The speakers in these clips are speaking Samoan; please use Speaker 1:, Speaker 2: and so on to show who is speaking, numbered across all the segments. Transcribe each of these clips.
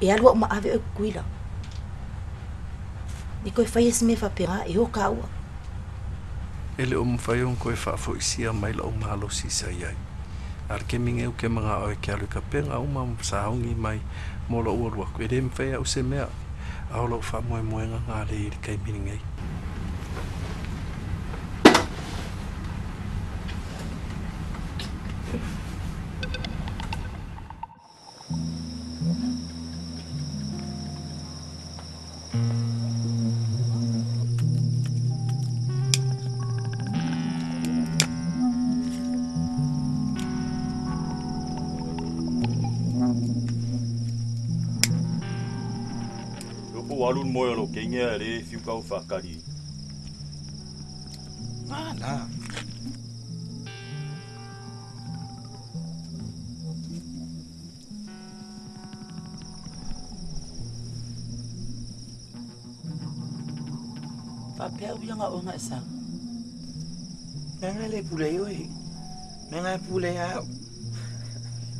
Speaker 1: E alu au ma ave oe i Tutuila. Ne i toe faia se mea faapena, e o tāua.
Speaker 2: E le o mafai ona toe faafoisia mai la'u malosi sa i ai. A o le taimi nei ou te mana'o e te alu i ka pega uma ma sauni mai mo lo'u alu atu, e le mafai a'u se mea, a o la'u faamoemoega na lea i le taimi lenei.
Speaker 3: Ua po ua alu le moe o lou keine a le fiu kau faakali.
Speaker 4: Ala.
Speaker 5: Faapea uiga o nga e sau.
Speaker 4: Mea nga le pule ai oe. Mea nga pule ai au.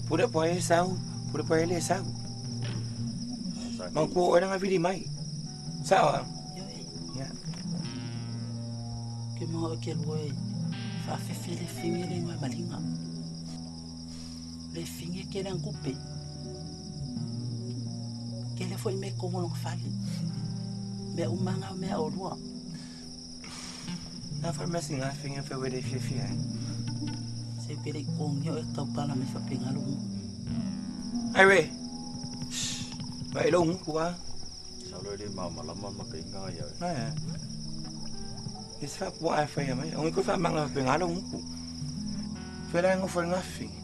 Speaker 4: Pule po ai e sau, pule po ai le sau. Mau ku oe nga vili mai. Sao a?
Speaker 5: Ya. Ke mo o ke lue faafefe le finge le ngoe malinga. Le finge ke le ngupe. Ke le foi me kongo long fale. Mea umanga o mea olua.
Speaker 4: Na fa mea singa finge fe wele fia fia.
Speaker 5: Se pele kongio e kaupala me fapenga lungu.
Speaker 4: Ai we. Vai lo ngu a.
Speaker 3: Sa lo le ma malama ma ka inga ia.
Speaker 4: Na. E se fa pua ai fai mai. Ongi ko fa manga fapenga lo ngu. Fe la ngo fo nga finge.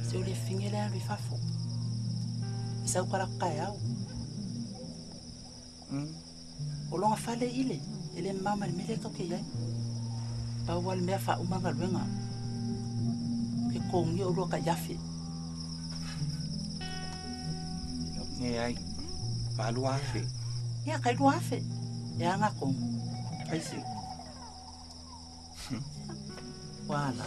Speaker 5: Se o le finge le alu i fafo. E sau kala kai au. O longa fale ile. E le mama le mele kau ke iai. Pau le mea faauma galuega. Ke kongi o lua ka iafe.
Speaker 4: E ai. Malua afe.
Speaker 5: Ia kai lua afe. E anga kongo.
Speaker 4: Ai si.
Speaker 5: Wala.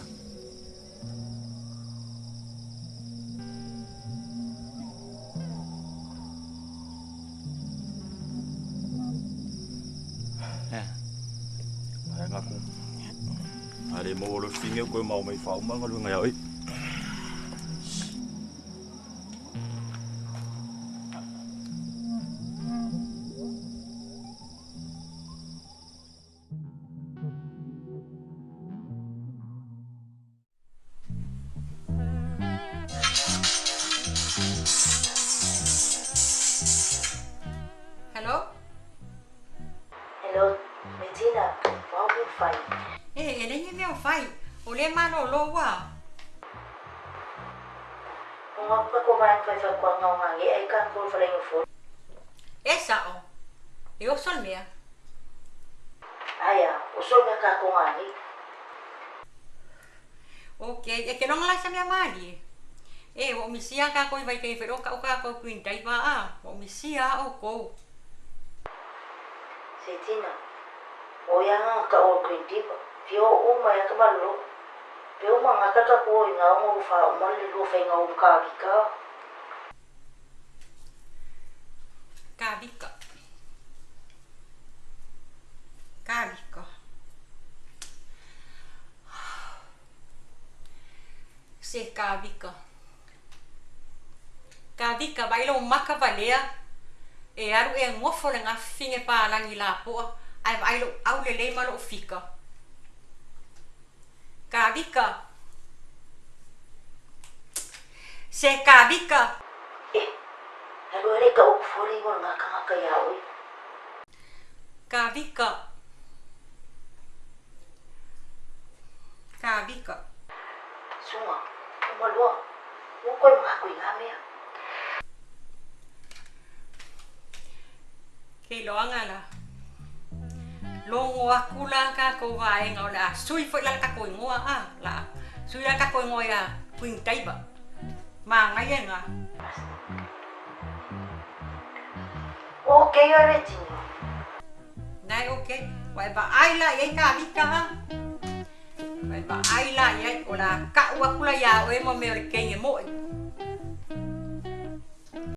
Speaker 4: Ya.
Speaker 3: Ai nga ku. A le mo lo finge ko mau mai fa uma nga lunga ia oi.
Speaker 6: Hello?
Speaker 1: Hello, Metina, o au mea o fai?
Speaker 6: E, e leai ni mea o fai. O lea e malōlō ua.
Speaker 1: O ngā kuka ko vaenga whai whaikoanga o ngā ngea i ka kō whalainga fō.
Speaker 6: E sa'o. E oso le mea.
Speaker 1: Aia, oso le mea ka ko ngā ngi.
Speaker 6: Ok, e ke longa la i sa mea malie. E, ua umisia kākou i Vaitei whero ka o kākou Queen Diva a, ua umisia a ʻoukou.
Speaker 1: Se tina, o ia nga ka o Queen Diva, fia o o mai a ka malolo. Pe uma nga ka ka ko i nga ongo u wha uma le lua whainga o ka ki ka.
Speaker 6: Ka vika. Ka vika. Se ka vika. Ka vika vaai lou maka valea e alu e gofo le gafifine palagi lapoa ae vaai lou aulelei ma lou fika. Ka vika. Se ka vika.
Speaker 1: E, alu ale ka uku fole ingoa le ngakangaka ia oe.
Speaker 6: Ka vika. Ka vika.
Speaker 1: Sunga, uma loa, ua koe ma ngaku i nga mea.
Speaker 6: Ke iloaga la. Logo aku la kākou vaega o le a sui foi la le takou igoa a la a sui la le takou igoa ia Queen Diva. Manaia nga.
Speaker 1: Okay oe Regina.
Speaker 6: Nai okay. Ua e vaai la i ai ka vika ha. Ua e vaai la i ai o le a ka'u aku la iā oe ma mea o le keine mo'i.